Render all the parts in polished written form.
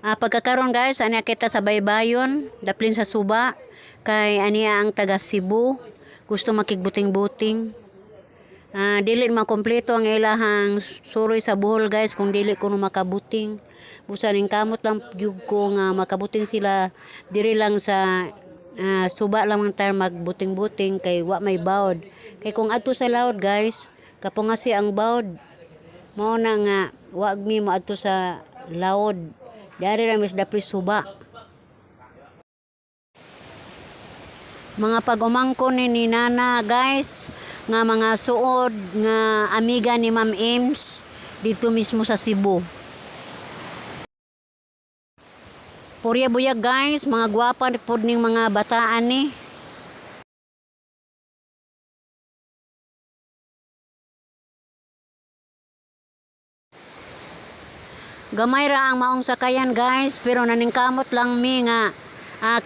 Pagkakaron guys, ani kita sa baybayon, daplin sa suba, kay ani ang taga Cebu, gusto makigbuting-buting. Dili makompleto ang ilahang suroy sa Bohol guys kung dili kuno makabuting. Busa ning kamot lang jud ko nga makabuting sila diri lang sa suba lang man tayo magbuting-buting kay wa may bawd. Kay kung adto sa laod guys, kapungasi ang bawd. Mao na nga wa mi moadto sa laod. Dari ra mis dapli suba. Mga pag-umangkon ni Nana guys, nga mga suod nga amiga ni Ma'am Ames dito mismo sa Cebu. Purya buyag guys, mga gwapa pod ning mga bataan ni. Gamay ra ang maong sakayan guys, pero naningkamot lang mi nga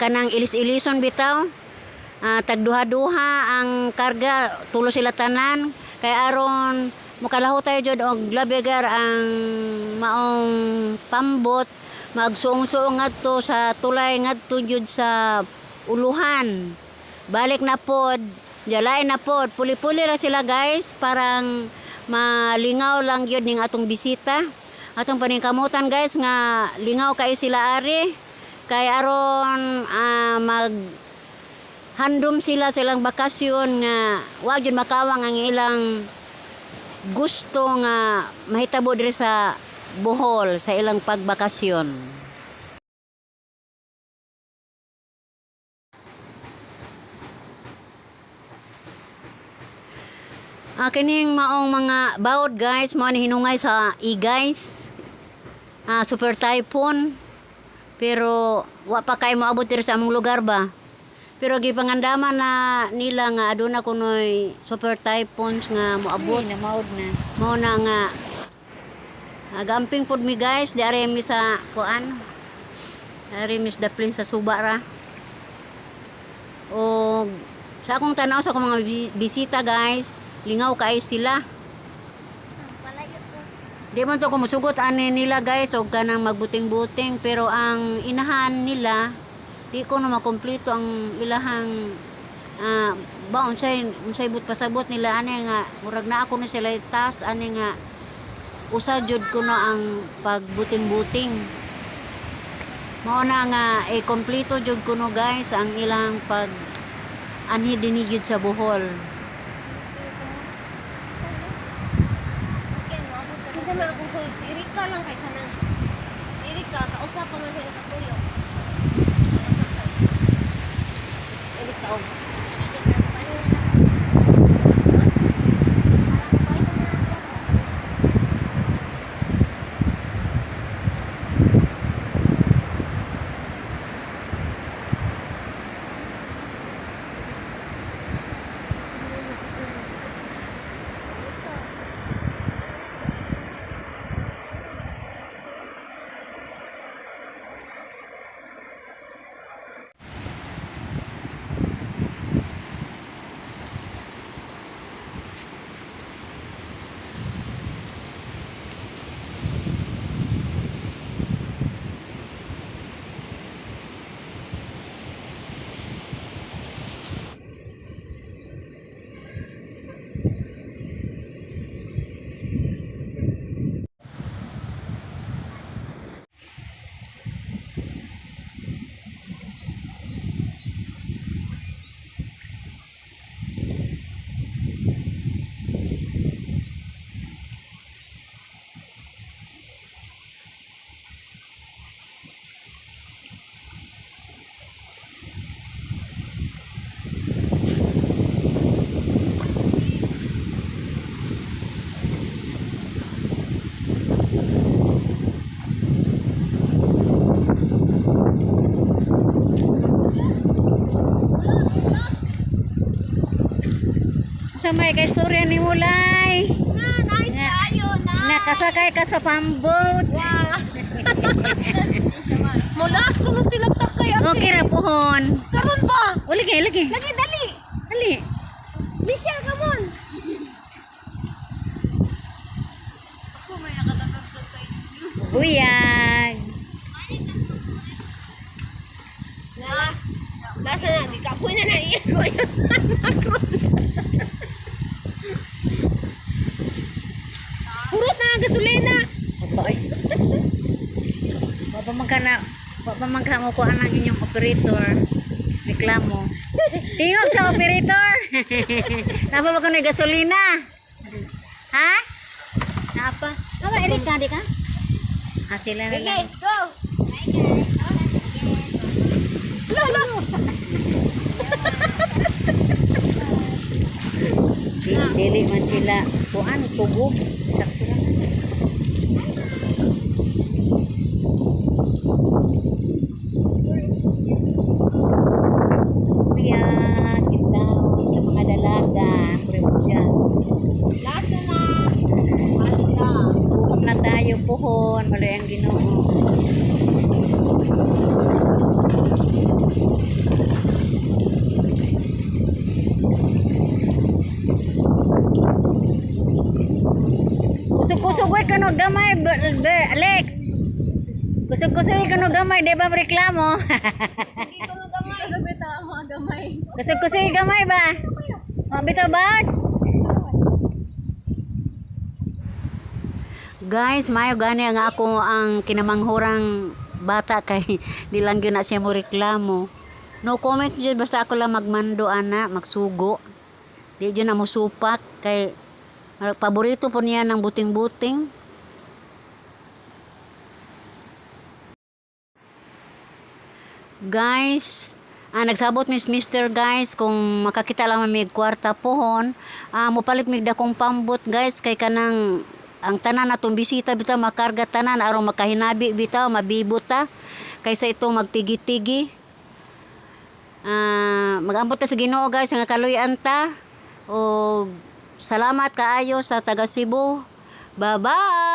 kanang ilis-ilison bitaw. Tagduha-duha ang karga, tulo sila tanan kay aron mukalaho tayo jud og labigar ang maong pambot, magsuong-suong ngadto sa tulay ngadto jud sa uluhan. Balik na pod, jalain na pod, puli-puli ra sila guys, parang malingaw lang jud ning atong bisita. Atong paningkamutan guys nga lingaw kay sila ari kay aron mag handom sila sa ilang bakasyon nga wa jud makawang ang ilang gusto nga mahitabo diri sa Bohol sa ilang pagbakasyon. Kining maong mga bawod guys, mao ni hinungay sa guys. Super typhoon. Pero wa pa kay moabot diri sa among lugar ba. Pero gipangandaman na nila nga aduna kunoy super typhoons nga moabot. Ay, namaod na. Mao na nga gamping pod mi guys, di ari mi sa kuan. Ari mi sa daplin sa suba ra. O sa akong tanaw sa akong mga bisita guys, lingaw kay sila. Di man to kumusugot ani nila guys og kanang magbuting-buting, pero ang inahan nila di ko na makumpleto ang ilahang ba unsay unsay but pasabot nila ani nga murag na ako ni sila tas ani nga usa jud ko na ang pagbuting-buting. Mao na nga eh kompleto jud kuno guys ang ilang pag anhi dinhi jud sa Bohol. Kinsa man akong kuyog, si Erika lang kay kanang. Si Erika, kausap pa man siya nakatuyok. Erika, oh. Sa may ka istorya ni Mulay. Na, nice kaayo, na. Nakasakay ka sa pambot. Wow. Mulas ko na silang sakay ate. Okay ra pohon. Karon ba? O lagi lagi. Lagi dali. Dali. Lisha, come on. Ako may nakadagag sakay ninyo. Buyag. Lasa na, di kapoy na na iya ko yung anak ko. Purot na ang gasolina. Abay. Wa pa man ka na, wa pa man ka mo kuha ng inyong operator. Reklamo. Tingog sa operator. Napa ba kuno gasolina? Ha? Napa? Napa Erika di ka? Ah, sila na Okay, lang. go. Lolo. Di, dili man sila kuan tugog. Sakto lang. Kuya, down sa mga dalaga. Kuya, Last na na. Handa. Buhok na tayo, puhon. Maloy ang Ginoo. Kusog-kusog way kano gamay, Alex. Kusog-kusog way kano gamay, di ba reklamo? Sige ko ng gamay. Sabi ta mga gamay. Kusog-kusog gamay ba? Oh, bitaw ba? Guys, mayo gani ang ako ang kinamanghurang bata kay di lang gyud na siya mo reklamo. No comment jud, basta ako lang magmando ana, magsugo. Di jud na mo supak kay paborito po niya ng buting-buting. Guys, nagsabot mis Mr. Guys, kung makakita lang mig kwarta pohon, mopalit mig dakong pambot, guys, kay kanang ang tanan natong bisita bitaw makarga tanan aron makahinabi bitaw mabibot ta kaysa ito magtigi-tigi. Mag-ambot ta sa Ginoo, guys, nga kaluy-an ta. O salamat kaayo sa taga Cebu. Bye-bye.